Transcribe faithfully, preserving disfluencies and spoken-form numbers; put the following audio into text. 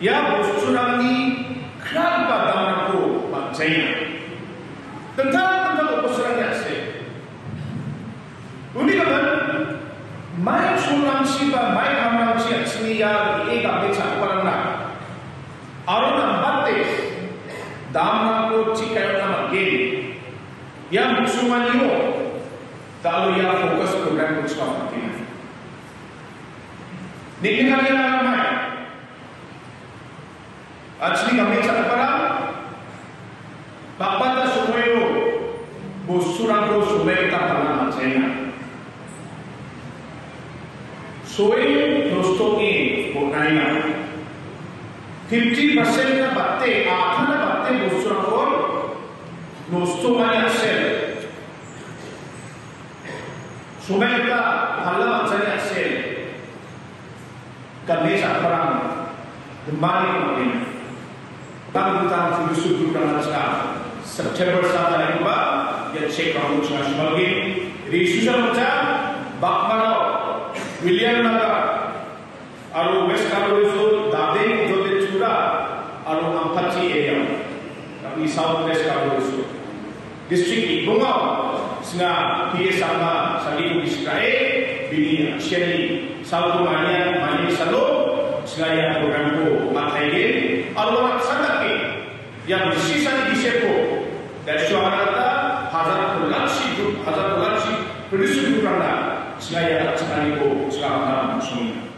Ia bosturangni kragipa damrangko man·jaenga. Dingtang dingtang bosturangni a·sel. Uni gimin, mai cholrangchi ba mai kamrangchi an·chingni ia rie game cha·giparangna aro nambate damrangko chikaiona man·gen. Ia muchumanio dalo ia focus programko chikao man·gen. Neng·nikani aro mai An·chingni game cha·giparang, bang·bata somoio bosturangko somoi gita palna man·jaenga. Soe nosto ong·e bon·aenga. Fifty percent-na bate, a·tana bate bosturangko nosto ong·ani a·sel. Somoi gita palna man·jani a·sel. Game cha·giparang gimin ong·gen. Dingtang dingtang Hindu subgroup-rangna ching·a. September sa tarikba ia check-rangko ching·a sumalgen. Resusa manja Bakmara, Williamnagar, aro West Karbi Hills, Dadeng, Jodhpur, aro Ampati area. Kami South West Karbi Hills. District-ni bongao ching·a P A Sangma salgiko gisik ra·e, bini an·chingni salko manian, mani salo ching·a ia program-ko mataigen, aro anga sandake ia bisisani gisepko, daisuangarata hajar kolakchi, hajar kolakchi, producer-rangna ching·a ia ka·chakraniko ching·a gita man·song·enga.